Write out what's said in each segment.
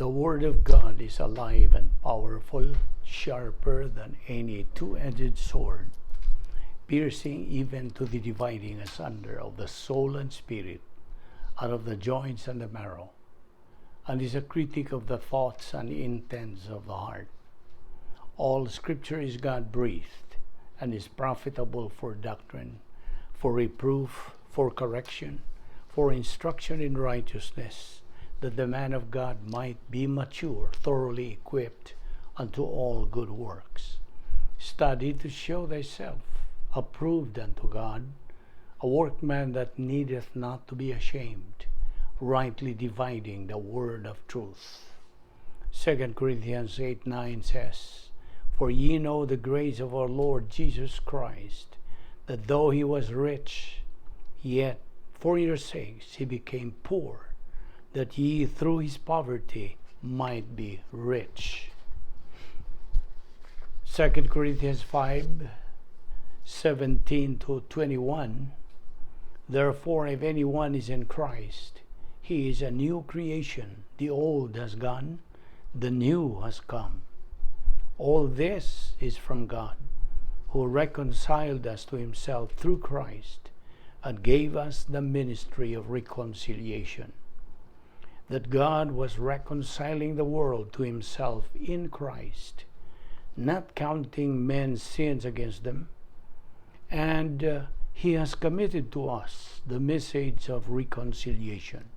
The Word of God is alive and powerful, sharper than any two-edged sword, piercing even to the dividing asunder of the soul and spirit, and of the joints and the marrow, and is a critic of the thoughts and intents of the heart. All Scripture is God-breathed and is profitable for doctrine, for reproof, for correction, for instruction in righteousness, that the man of God might be mature, thoroughly equipped unto all good works. Study to show thyself approved unto God, a workman that needeth not to be ashamed, rightly dividing the word of truth. 2 Corinthians 8:9 says, "For ye know the grace of our Lord Jesus Christ, that though he was rich, yet for your sakes he became poor, that ye through his poverty might be rich." 2 Corinthians 5:17 to 21, "Therefore, if anyone is in Christ, he is a new creation. The old has gone, the new has come. All this is from God, who reconciled us to himself through Christ and gave us the ministry of reconciliation. That God was reconciling the world to himself in Christ, not counting men's sins against them. And he has committed to us the message of reconciliation.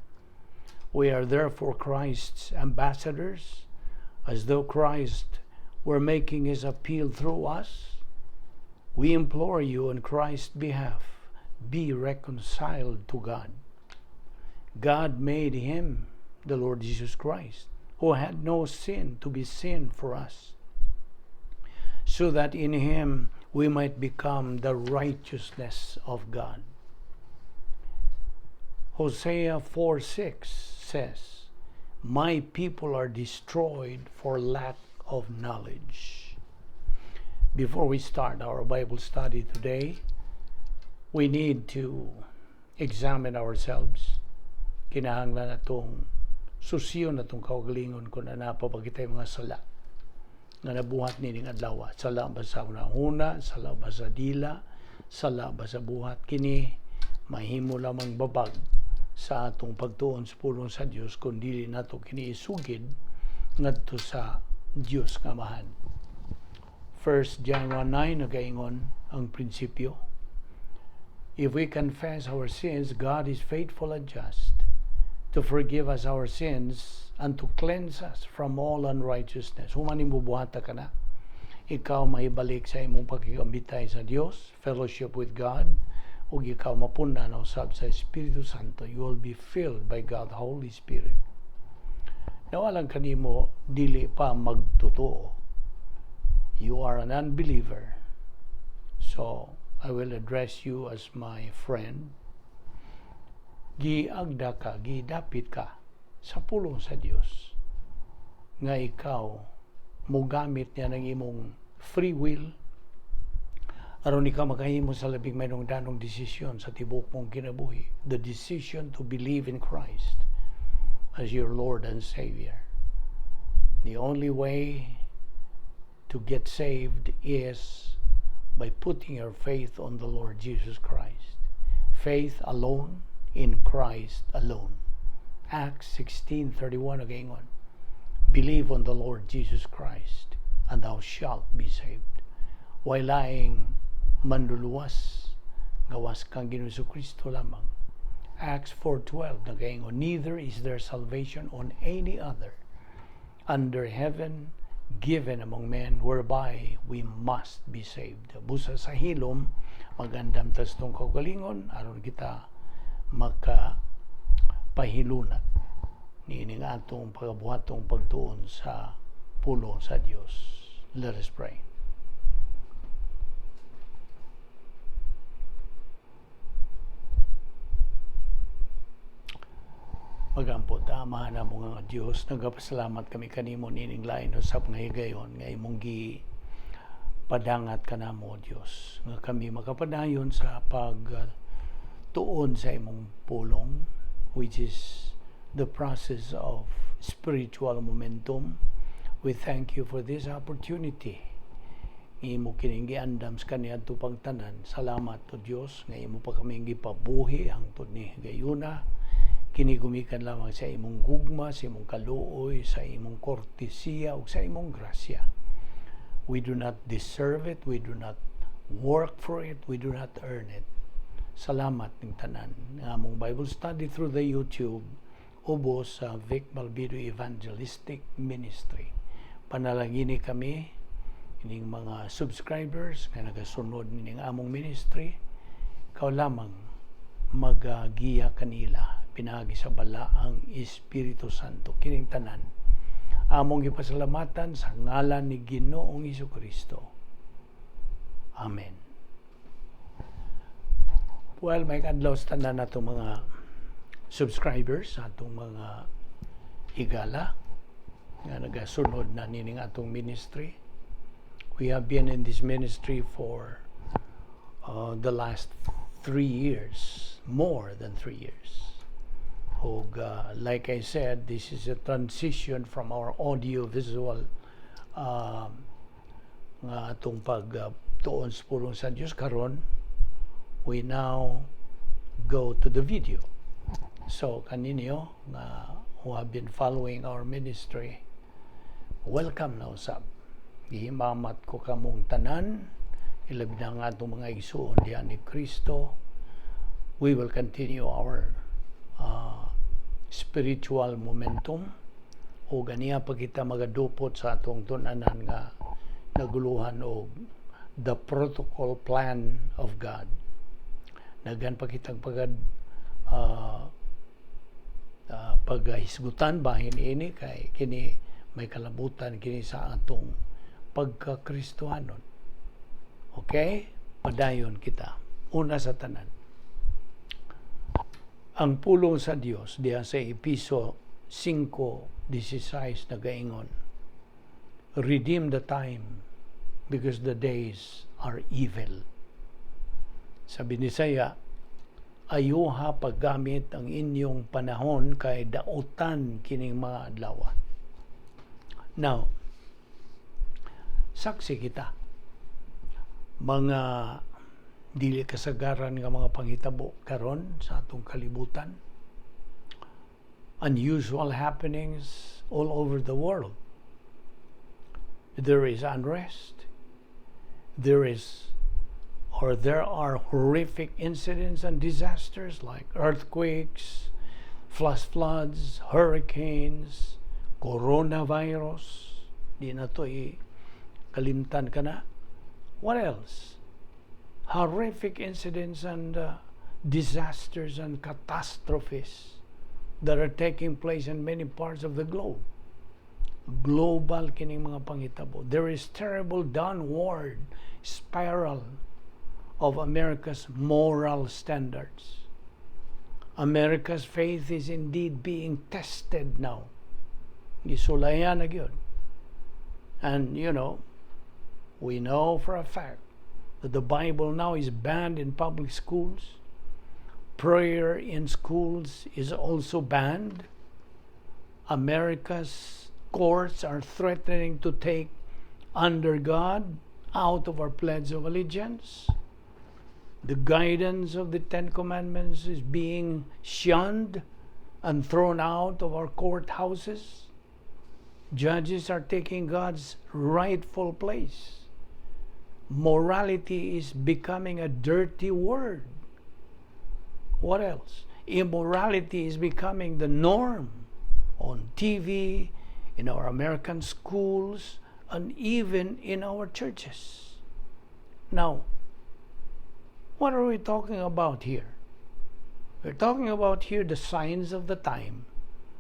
We are therefore Christ's ambassadors, as though Christ were making his appeal through us. We implore you on Christ's behalf, be reconciled to God. God made him, the Lord Jesus Christ, who had no sin, to be sin for us, so that in him we might become the righteousness of God." Hosea 4:6 says, "My people are destroyed for lack of knowledge." Before we start our Bible study today, we need to examine ourselves. Kinahanglan atong susiyon atong kaugalingon kung naa pa ba kitay mga sala nga nabuhat nining adlaw. Sala ba sa huna, sala ba sa dila, sala ba sa buhat? Kini mahimo lamang babag sa atong pagtuon sa pulong sa Dios kung dili nato kini isugid ngadto sa Dios nga Amahan. 1 John 1:9 nagaingon ang prinsipyo, "If we confess our sins, God is faithful and just to forgive us our sins and to cleanse us from all unrighteousness." Human nimo buhata kana, ikaw mahibalik sa imong pakigambitay sa Dios, fellowship with God, ug ikaw mapun-an usab sa Espiritu Santo. You will be filled by God, the Holy Spirit. Nawalang kanimo dili pa magtotoo. You are an unbeliever. So, I will address you as my friend. Giagda ka, gidapit ka sa pulong sa Dios nga ikaw mogamit niya ng imong free will aron ikaw makahimo sa labing mahinungdanong desisyon sa tibuok mong kinabuhi, the decision to believe in Christ as your Lord and Savior. The only way to get saved is by putting your faith on the Lord Jesus Christ. Faith alone in Christ alone. Acts 16:31 nagaingon, "Believe on the Lord Jesus Christ and thou shalt be saved." Way laing manluluwas gawas kang Ginoong Kristo lamang. Acts 4:12 nagaingon, "Neither is there salvation on any other under heaven given among men whereby we must be saved." Busa sa hilom, magandam tas atong kaugalingon aron kita maka pahiluna niining atong pagabuhatong pagtuon sa pulong sa Dios. Let us pray. Magampo ta, Amahan namo nga Dios, nagapasalamat kami kanimo nining lain usab nga higayon nga imong gi padangat kanamo, Dios, nga kami makapadayon sa pag tuon sa imong pulong, which is the process of spiritual momentum. We thank you for this opportunity. Imo kining giandam sa kaniadto pang tanan. Salamat to Dios nga imo pa kaming gipabuhi hangtod ni higayuna. Kini gumikan lamang sa imong gugma, sa imong kaluoy, sa imong kortesiya ug sa imong grasya. We do not deserve it, we do not work for it, we do not earn it. Salamat ning tanan. Nga among Bible study through the YouTube ubos sa Vic Balbido Evangelistic Ministry. Panalangini kami ining mga subscribers nga nagasunod nining among ministry. Ikaw lamang magagiya kanila pinaagi sa Balaang Espiritu Santo. Kining tanan among gipasalamatan sa ngalan ni Ginoong Kristo. Amen. Well, may adlaw sa tanan natong mga subscribers, sa atong mga higala nga nagasunod na nining atong ministry. We have been in this ministry for the last 3 years, more than 3 years. Og, like I said, this is a transition from our audio-visual nga atong pag tuon sa pulong sa Dios. Karon we now go to the video. So kaninyo nga who have been following our ministry, welcome na usab. Gihimamat ko kamong tanan, ilabi na nga atong mga igsuon diha ni Kristo. We will continue our spiritual momentum o ganiya pa kita magadupot sa atong tun-anan nga naguluhan og the protocol plan of God. Daghan pa kitang pagad paghisgutan bahin ini kay kini may kalabutan kini sa atong pagkakristohanon. Okay? Padayon kita. Una sa tanan. Ang pulong sa Dios diha sa Epeso 5:16 nagaingon, "Redeem the time because the days are evil." Sa Binisaya, ayuha paggamit ang inyong panahon kay dautan kining mga adlaw. Now, saksi kita mga dili kasagaran nga mga panghitabo karon sa atong kalibutan. Unusual happenings all over the world. There is unrest. There is or there are horrific incidents and disasters like earthquakes, flash floods, hurricanes, coronavirus. Di na to i kalimtan ka na. What else? Horrific incidents and disasters and catastrophes that are taking place in many parts of the globe. Global kining mga panghitabo. There is terrible downward spiral of America's moral standards. America's faith is indeed being tested now. Gisulayan na gyud. And we know for a fact that the Bible now is banned in public schools. Prayer in schools is also banned. America's courts are threatening to take "under God" out of our Pledge of Allegiance. The guidance of the Ten Commandments is being shunned and thrown out of our courthouses. Judges are taking God's rightful place. Morality is becoming a dirty word. What else? Immorality is becoming the norm on TV, in our American schools, and even in our churches. Now, what are we talking about here? We're talking about here the signs of the time,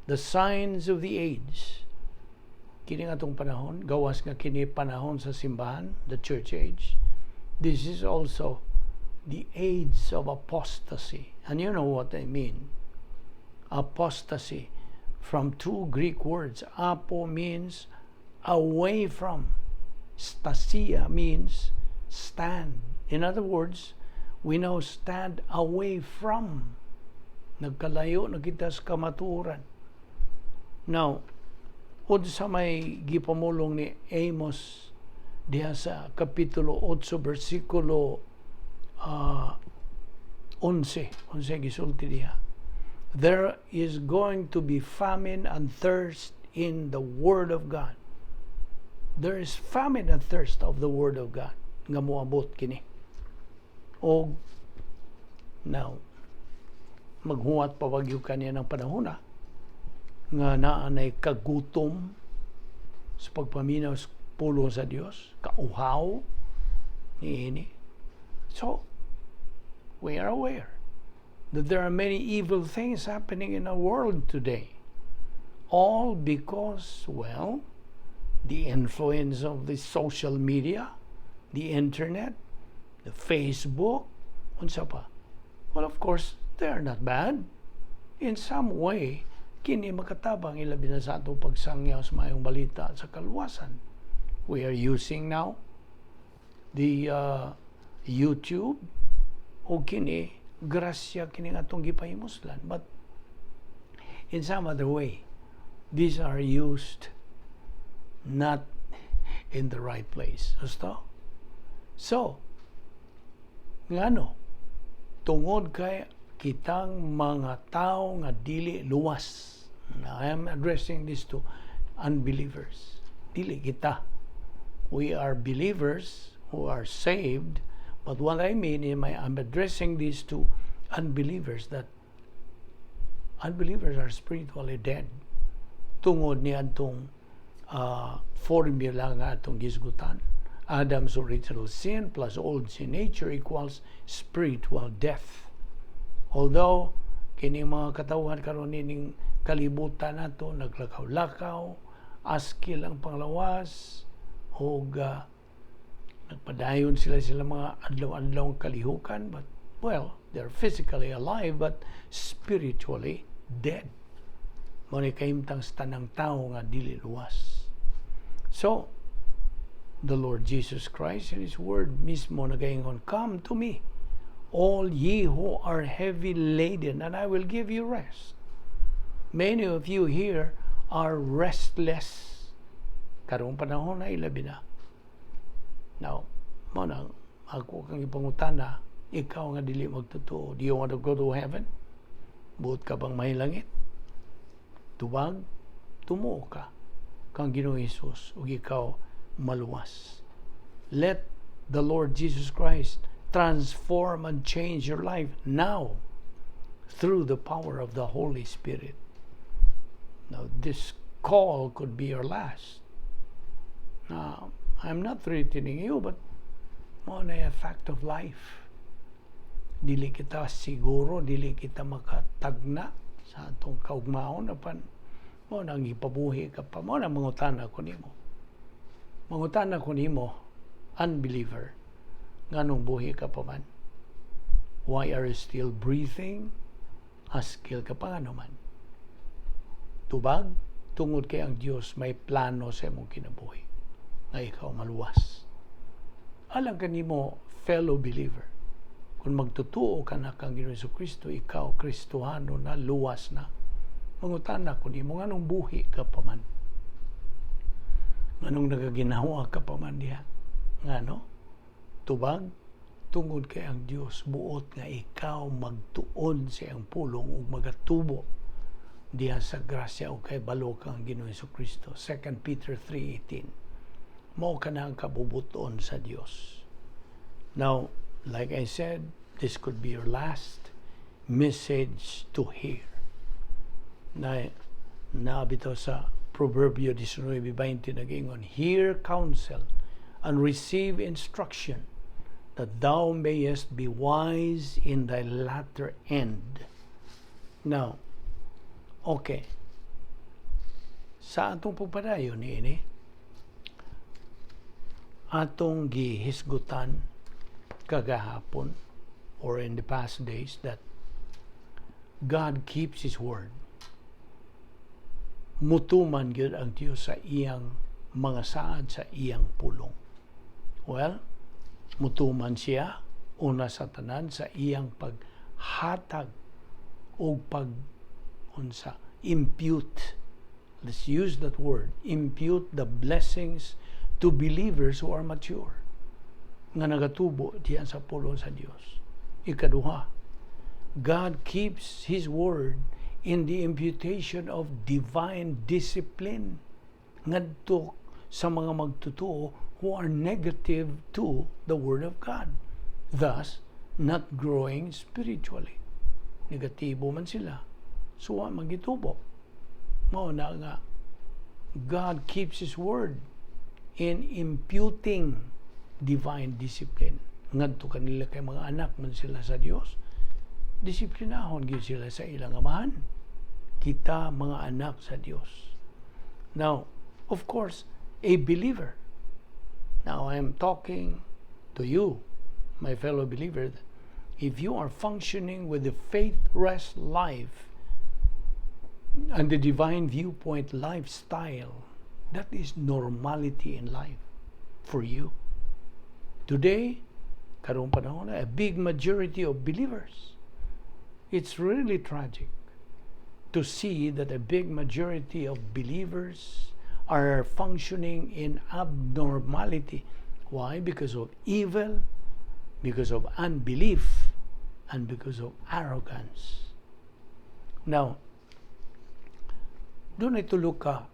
the signs of the age. Kini nga atong panahon, gawas nga kini panahon sa simbahan, the church age. This is also the age of apostasy. And you know what I mean. Apostasy from two Greek words. Apo means away from. Stasia means stand. In other words, we now stand away from. Nagkalayo na kita sa kamatuoran. Now, Unsa may gipamulong ni Amos diha sa kapitulo 8 bersikulo 11? Unsa gisulti diha? There is going to be famine and thirst in the Word of God. There is famine and thirst of the Word of God nga moabot kini. Og now, maghuwat pa ba gyud kaniya ng panahon na nga naa nay kagutom sa pagpaminaw sa pulong sa Dios, kauhaw niini. So, we are aware that there are many evil things happening in our world today. All because, well, the influence of the social media, the internet, the Facebook, unsa pa. Well, of course, they are not bad. In some way, kini makatabang ilabi na sa atong pagsangyaw sa maayong balita sa kaluwasan. We are using now the YouTube o kini grasya kini nga atong gipahimuslan. But in some other way, these are used not in the right place. Gusto? So, ngano? Tungod kay kitang mga tao nga dili luwas. Now, I am addressing this to unbelievers. Dili kita. We are believers who are saved, but what I mean is I'm addressing this to unbelievers, that unbelievers are spiritually dead tungod ni atong formula nga atong gisgutan. Adam's original sin plus old sin nature equals spiritual death. Although kini mga katawhan karon nining kalibutan nato naglakaw-lakaw, askil ang panglawas og nagpadayon sila mga adlaw-adlaw kalihukan, but well, they're physically alive but spiritually dead. Mao ni kahimtang sa tanang tao nga dili luwas. So, the Lord Jesus Christ in His Word mismo nagaingon, "Come to me, all ye who are heavy laden, and I will give you rest." Many of you here are restless. Karong panahon na ilabi na. Now, mao nang ako kang ipangutana, ikaw nga dili magtotoo, do you want to go to heaven? Buot ka bang mahilangit? Tubag, tumuo ka kang Ginoong Hesus ug ikaw maluwas. Let the Lord Jesus Christ transform and change your life now through the power of the Holy Spirit. Now, this call could be your last. Now, I'm not threatening you, but mao na a fact of life. Dili kita siguro, dili kita makatagna sa atong kaugmaon apan mao nang ipabuhi ka pa. Mao na mangutana ko nimo. Mangutana ko nimo, unbeliever, nganong buhi ka pa man? Why are you still breathing? Askil ka pa nga naman. Tubag, tungod kay ang Dios may plano sa imong kinabuhi nga ikaw maluwas. Alang kanimo, fellow believer, kung magtutuo ka na kang Ginoong Kristo, ikaw Kristohano na, luwas na. Mangutana ko nimo, nganong buhi ka pa man? Nganong nagaginawa ka pa man diha? Ngano? Tubag, tungod kay ang Dios buot nga ikaw magtuon sa iyang pulong ug magatubo diha sa grasya ug kay balo kang Ginoong Kristo. 2 Peter 3:18. Mao kana ang kabubuton sa Dios. Now, like I said, this could be your last message to hear. Na naa bitaw sa Proverbio 19:20 nag-ingon, "Hear counsel and receive instruction, that thou mayest be wise in thy latter end." Now, okay. Sa atong pagpadayon niini, atong gihisgutan kagahapon or in the past days that God keeps His word. Mutuman gyud ang Dios sa iyang mga saad, sa iyang pulong. Well, mutuman siya una sa tanan sa iyang paghatag o pag unsa impute Let's use that word. Impute the blessings to believers who are mature, nga nagatubo diyan sa pulong sa Dios. Ikaduha, God keeps His word in the imputation of divine discipline ngadto sa mga magtotoo who are negative to the Word of God, thus not growing spiritually. Negatibo man sila, so wa magitubo. Mao na nga God keeps His word in imputing divine discipline ngadto kanila kay mga anak man sila sa Dios. Disiplinahon gyud sila sa ilang amahan. Kita mga anak sa Dios. Now, of course, a believer. Now, I am talking to you, my fellow believer. If you are functioning with the faith rest life and the divine viewpoint lifestyle, that is normality in life for you. Today, karong panahon, a big majority of believers, it's really tragic to see that a big majority of believers are functioning in abnormality. Why? Because of evil, because of unbelief, and because of arrogance. Now, duna tulo ka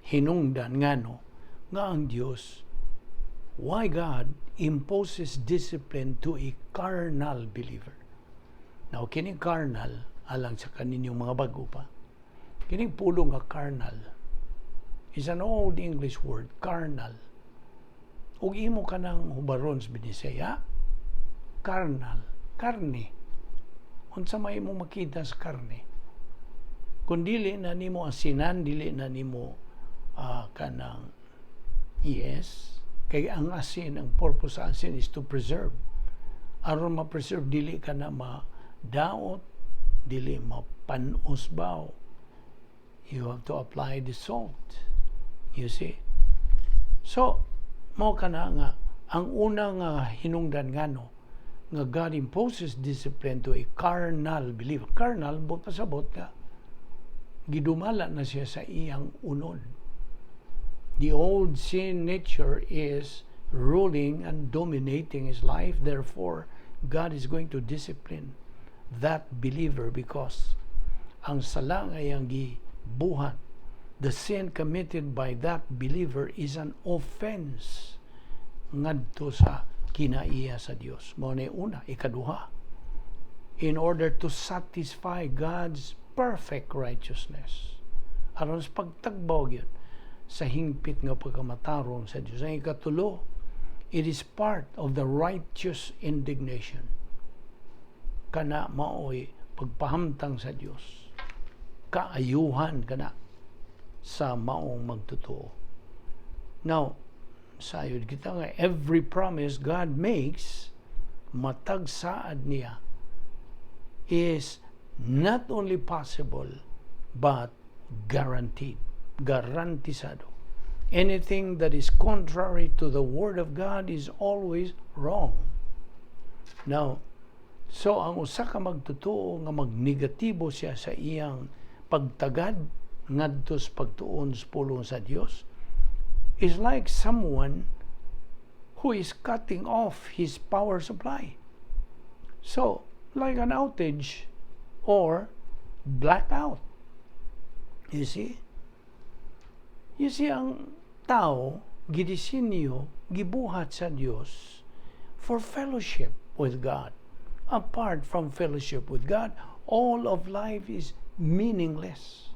hinungdan ngano nga ang Dios, why God imposes discipline to a carnal believer. Now, kining carnal, alang sa kaninyong mga bago pa, kining pulong nga carnal is an old English word, carnal. Ug imo kanang hubaron sa Binisaya, carnal, karne. Unsa may imong makita sa karne? Kung dili na nimo asinan, dili na nimo kanang, yes, kay ang asin, ang purpose sa asin is to preserve. Aron ma-preserve, dili ka na ma-daot, dili mapanos ba. You have to apply the salt. You see? So, mao kana nga ang una nga hinungdan ngano nga God imposes discipline to a carnal believer. Carnal, buot pasabot nga gidumala na siya sa iyang unod. The old sin nature is ruling and dominating his life. Therefore, God is going to discipline that believer because ang sala nga iyang gibuhat, the sin committed by that believer, is an offense ngadto sa kinaiya sa Dios. Mao na una. Ikaduha, in order to satisfy God's perfect righteousness. Aron sa pagtagbaw gyud sa hingpit nga pagkamatarong sa Dios. Ang ikatulo, it is part of the righteous indignation. Kana maoy pagpahamtang sa Dios. Kaayuhan kana sa maong magtotoo. Now, sayod kita nga every promise God makes, matag saad niya, is not only possible but guaranteed, garantisado. Anything that is contrary to the Word of God is always wrong. Now, so ang usa ka magtotoo nga magnegatibo siya sa iyang pagtagad ngadto sa pagtuon sa pulong sa Dios is like someone who is cutting off his power supply. So, like an outage or blackout. You see? You see, ang tao, gidisinyo, gibuhat sa Dios for fellowship with God. Apart from fellowship with God, all of life is meaningless.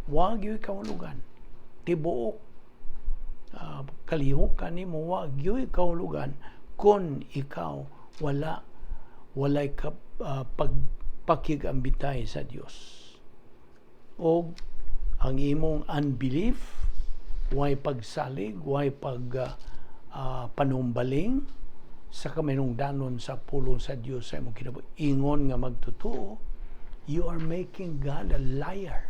Wa gyud kahulugan. Tibuok kalihukan nimo wa gyud kahulugan kung ikaw walay ka pagpakigambitay sa Dios. O ang imong unbelief, way pagsalig, way pag panumbaling sa kaminungdanon sa pulong sa Dios sa imong kinabuhi. Ingon nga magtotoo, you are making God a liar.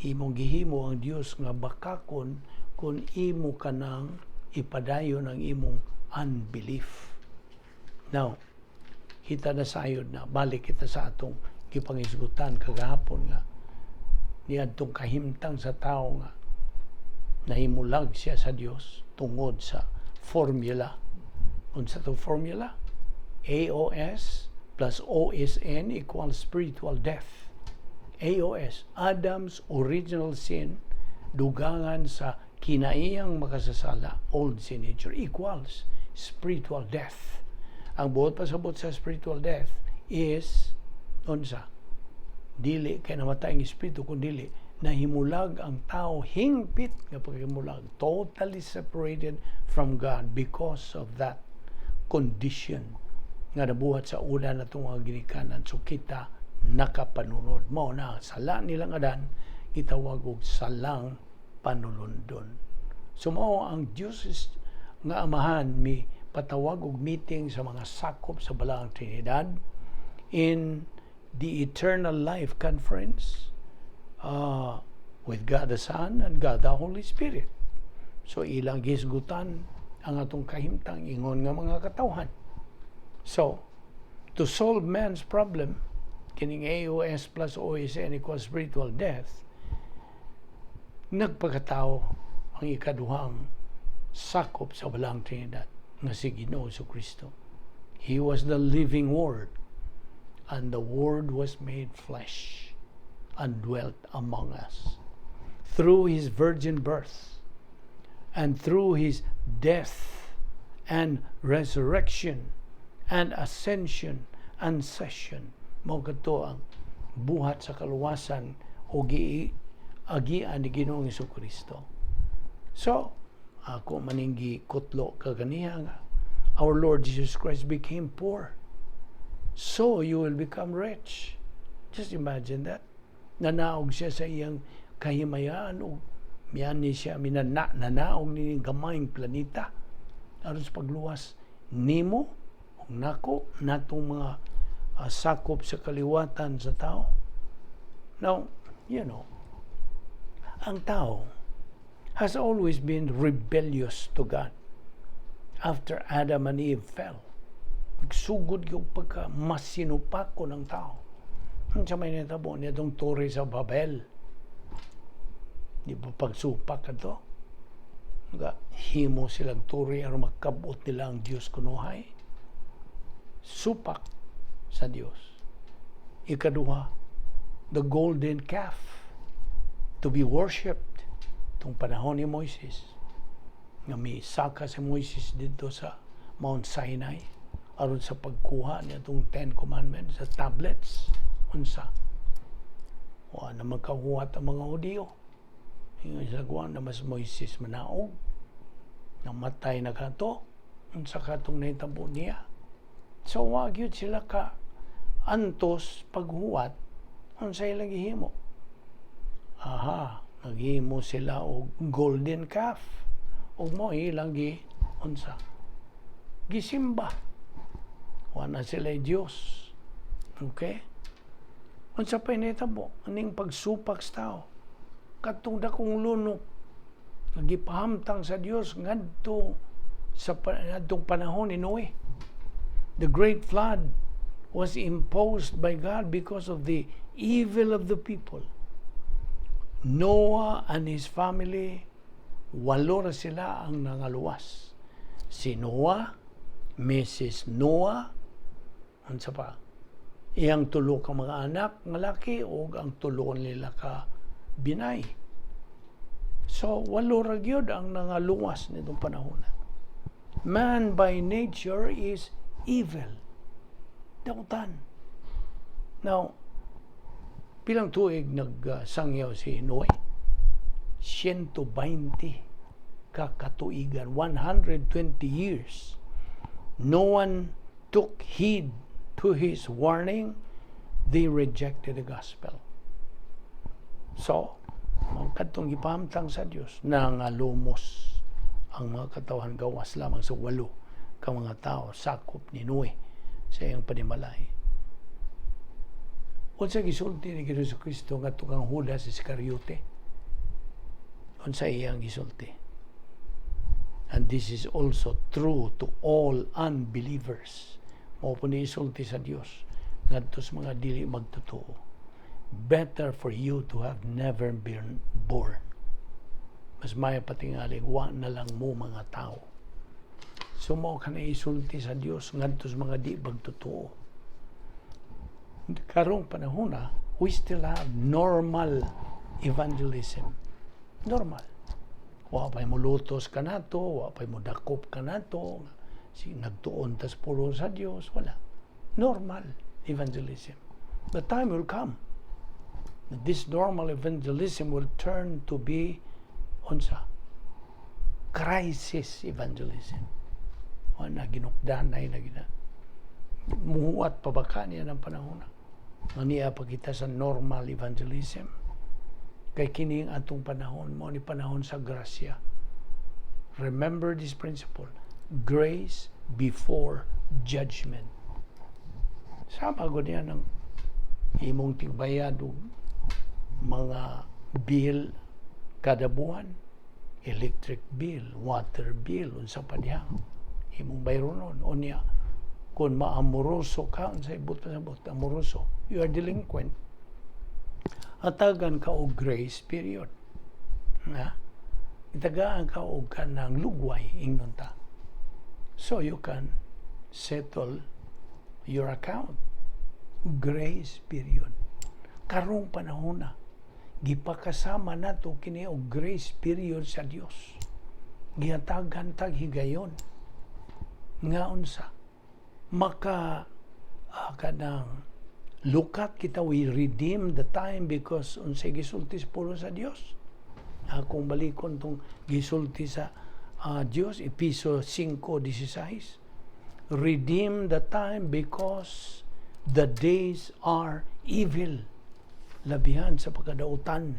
Imong gihimo ang Dios nga bakakon kung imo kanang ipadayon ang imong unbelief. Now, kita na sayod na, balik kita sa atong gipangisgutan kagahapon nga Niadtong kahimtang sa tao nga nahimulag siya sa Dios tungod sa formula. Unsa to formula? AOS plus OSN equals spiritual death. AOS, Adam's original sin, dugangan sa kinaiyang makasasala, old sin nature, equals spiritual death. Ang buot pasabot sa spiritual death is unsa? Dili kay namatay ang espiritu, kun dili nahimulag ang tao, hingpit nga paghimulag, totally separated from God because of that condition nga nabuhat sa una natong mga ginikanan. So kita nakapanunod. Mao na sala nilang Adan gitawag og salang panulundon. So mao ang Dios nga Amahan mi patawag og meeting sa mga sakop sa Balaang Trinidad in the Eternal Life Conference with God the Son and God the Holy Spirit. So ilang gisgutan ang atong kahimtang ingon nga mga katawhan. So, to solve man's problem, kining AOS plus OSN equals spiritual death, nagpakatao ang ikaduhang sakop sa Balaang Trinidad nga si Ginoo Kristo. He was the living Word, and the Word was made flesh and dwelt among us. Through his virgin birth and through his death and resurrection and ascension and session, mao kato ang buhat sa kaluwasan o giagian ni Ginoong Kristo. So, ako maning gikutlo kaganiha nga our Lord Jesus Christ became poor so you will become rich. Just imagine that. Nanaog siya sa iyang kahimayaan ug miani siya minana nanaog ni gamayng planeta aron sa pagluwas nimo ug nako, natong mga sakop sa kaliwatan sa tao. Now, ang tao has always been rebellious to God. After Adam and Eve fell, nagsugod yung pagka masinupako ng tao. Ang sa may nitabo niya itong tore sa Babel. Di ba pagsupak ka to? Nga, himo silang tore aron magkabot nila ang Diyos kunuhay. Supak sa Diyos. Ikaduha, the golden calf to be worshipped itong panahon ni Moises nga misaka si Moises dito sa Mount Sinai aron sa pagkuha niya itong Ten Commandments sa tablets. Unsa, wa na magkahuwat ang mga Hudiyo. Ingon sa kuha na mas Moises manaog, namatay na kato, unsa katong nahitabo niya? So wa gyud sila ka antos paghuwat. Unsa ilang gihimo? Aha, naghimo sila og golden calf ug mo ilang gi unsa, gisimba. Wa na sila Diyos. Okay, unsa pa nahitabo aning pagsupak sa tao? Katong dakong lunok nga gipahamtang sa Dios ngadto sa ngadtong panahon ni Noe. The great flood was imposed by God because of the evil of the people. Noah and his family, walo ra sila ang nangaluwas. Si Noah, Mrs. Noah, unsa pa? Iyang tulo ka mga anak nga laki ug ang tulo nila ka binay. So walo ra gyud ang nangaluwas nitong panahon. Man by nature is evil. Dautan. Now, pilang tuig nagsangyaw si Noe? 120 ka katuigan, 120 years. No one took heed to his warning. They rejected the gospel. So, mao kadtong gipahamtang sa Dios, nangalumos ang mga katawhan gawas lamang sa walo ka mga tao sakop ni Noe sa iyang panimalay. Unsa gisulti ni Jesu Kristo ngadto kang Judas Iscariote? Unsa iyang gisulti? And this is also true to all unbelievers. Mao po ni isulti sa Dios ngadto sa mga dili magtotoo. Better for you to have never been born. Mas maayo pa tingali, wa na lang mo mga tao. So mao ka na isulti sa Dios ngadto sa mga di pagtotoo. Karong panahon na, we still have normal evangelism. Normal. Wa pa'y mulutos kanato, wa pa'y mudakop kanato, si nagtuon tas pulong sa Dios, wala. Normal evangelism. The time will come that this normal evangelism will turn to be unsa? Crisis evangelism. O na ginukdanay na gina. Muhuwat pa ba ka niya ng panahon na? Nga niya pa kita sa normal evangelism. Kay kini ang atong panahon, mao ni panahon sa grasya. Remember this principle. Grace before judgment. Sama gud niya ng imong tigbayad og mga bill kada buwan, electric bill, water bill, unsa pa diha imong bayronon. Unya kung maamoroso ka, unsay buot sa buot amoroso, you are delinquent, hatagan ka og grace period na itagaan ka og kanang lugway, ingnon ta, so you can settle your account. Grace period. Karong panahon na, gipakasama nato kini og grace period sa Dios. Gihatagan tag higayon nga unsa maka kanang lukat kita. We redeem the time because unsay gisulti sa pulong sa Dios? Akong balikon tong gisulti sa Dios, Epeso 5:16. Redeem the time because the days are evil. Labihan sa pagkadautan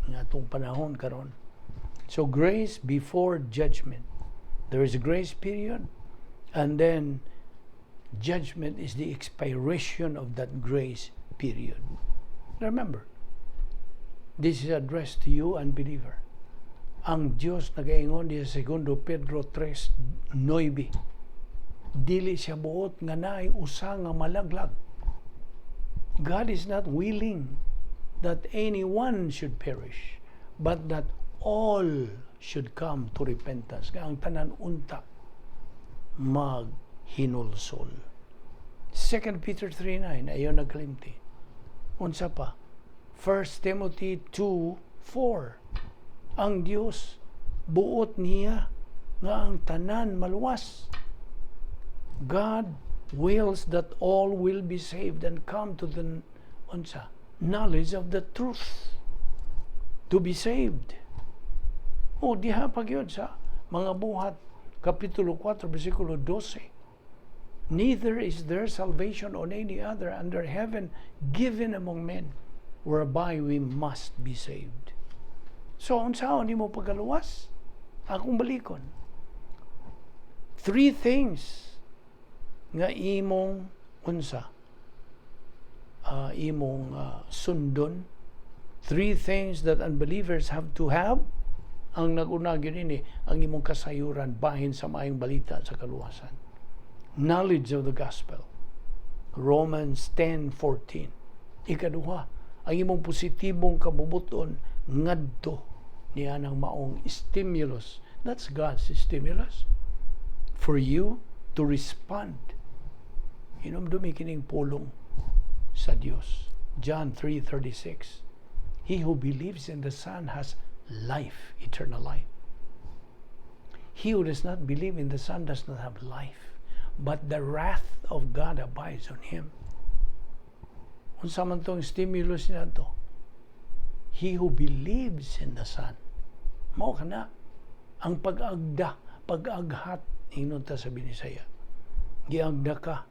nga atong panahon karon. So grace before judgment. There is a grace period, and then judgment is the expiration of that grace period. Remember, this is addressed to you, unbeliever. Ang Diyos nagaingon diya sa 2 Pedro 3:9. Dili siya buot nga naay usa nga malaglag. God is not willing that anyone should perish, but that all should come to repentance. Nga ang tanan unta maghinulsol. 2 Peter 3:9, ayaw nagkalimti. Unsa pa? 1 Timothy 2:4. Ang Dios buot niya nga ang tanan maluwas. God wills that all will be saved and come to the, unsa, knowledge of the truth, to be saved. O diha pa gyud sa Mga Buhat kapitulo 4 bersikulo 12. Neither is there salvation on any other under heaven given among men whereby we must be saved. So unsaon nimo pagkaluwas? Akong balikon. Three things nga imong unsa imong sundon. Three things that unbelievers have to have. Ang naguna gyud ini ang imong kasayuran bahin sa Maayong Balita sa kaluwasan, knowledge of the gospel, Romans 10:14. Ikaduha, ang imong positibong kabubuton ngadto niya ng maong stimulus. That's God's stimulus for you to respond. Hinumdumi kining pulong sa Dios, John 3:36. He who believes in the Son has life, eternal life. He who does not believe in the Son does not have life, but the wrath of God abides on him. Unsa man tong stimulus niya to? He who believes in the Son. Mao kana ang pag-agda, pag-aghat, ingnon ta sa Binisaya. Giagda ka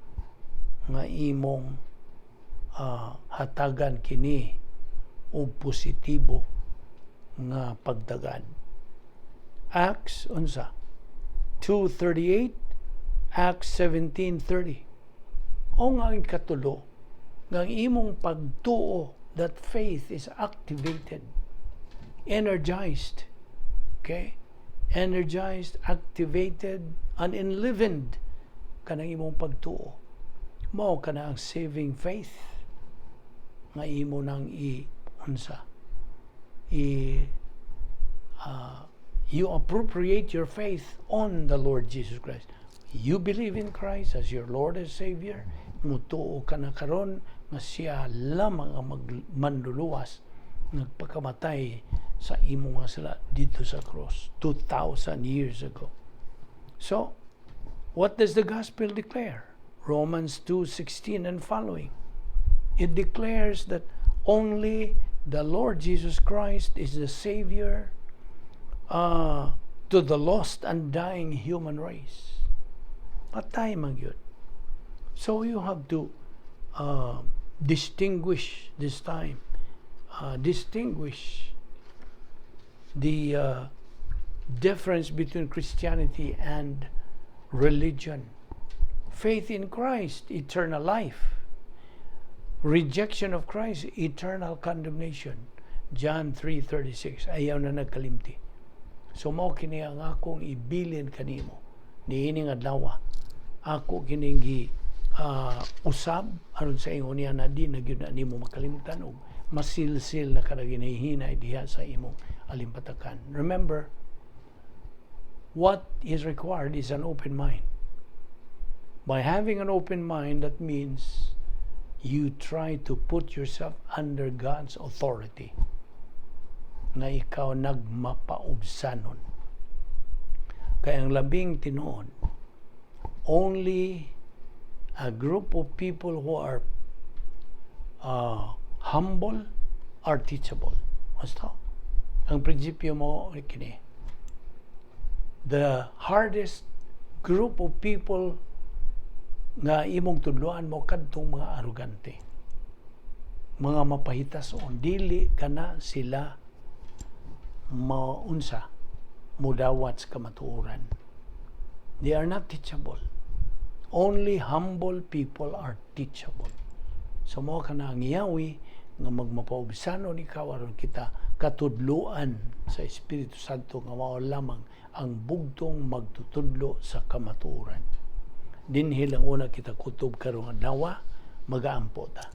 nga imong hatagan kini og positibo nga pagdagad. Acts unsa? 2:38, Acts 17:30. O nga ang katulo, nga ang imong pagtuo, that faith is activated, energized, okay? Energized, activated, and enlivened kanang imong pagtuo. Mao kana ang saving faith. Nga imo nang i unsa i you appropriate your faith on the Lord Jesus Christ. You believe in Christ as your Lord and Savior. Mutuo ka na karon nga siya lamang ang manluluwas, nagpakamatay sa imo nga sala didto sa cross 2,000 years ago. So, what does the gospel declare? Romans 2:16 and following. It declares that only the Lord Jesus Christ is the Savior to the lost and dying human race. Patay man gyud. So you have to distinguish this time, distinguish the difference between Christianity and religion. Faith in Christ, eternal life. Rejection of Christ, eternal condemnation. John 3:36. Ayaw na nagkalimti. So mao kini ang akong ibilin kanimo niining adlaw. Ako kining gi usab aron sa ingon niya na di na gyud na nimo makalimtan og masilsil na kada ginahinay diha sa imong alimpatakan. Remember, what is required is an open mind. By having an open mind, that means you try to put yourself under God's authority. Nga ikaw nagmapaubsanon. Kaya ang labing tinuod, only a group of people who are humble are teachable. Basta. Ang prinsipyo mao kini. The hardest group of people nga imong tudloan mao kadtong mga arugante. Mga mapahitason, dili kana sila maunsa mudawat sa kamatuoran. They are not teachable. Only humble people are teachable. So mao kana ang yawi nga magmapaubsanon ikaw aron kita katudluan sa Espiritu Santo nga mao lamang ang bugtong magtutudlo sa kamatuoran. Dinhi lang una kita kutob karong adlaw, magaampo ta.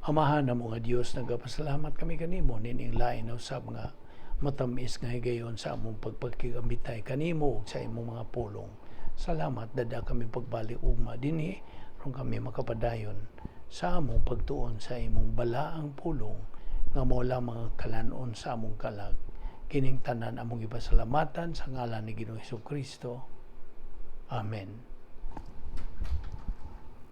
Amahan namo nga Dios, nagapasalamat kami kanimo nining lain na usab nga matamis nga higayon sa among pagpagkigambitay kanimo ug sa imong mga pulong. Salamat, dada kami pagbalik ugma dinhi aron kami makapadayon sa among pagtuon sa imong balaang pulong nga mao lamang ang kalanon sa among kalag. Kining tanan among ipasalamatan sa ngalan ni Ginoong Kristo. Amen.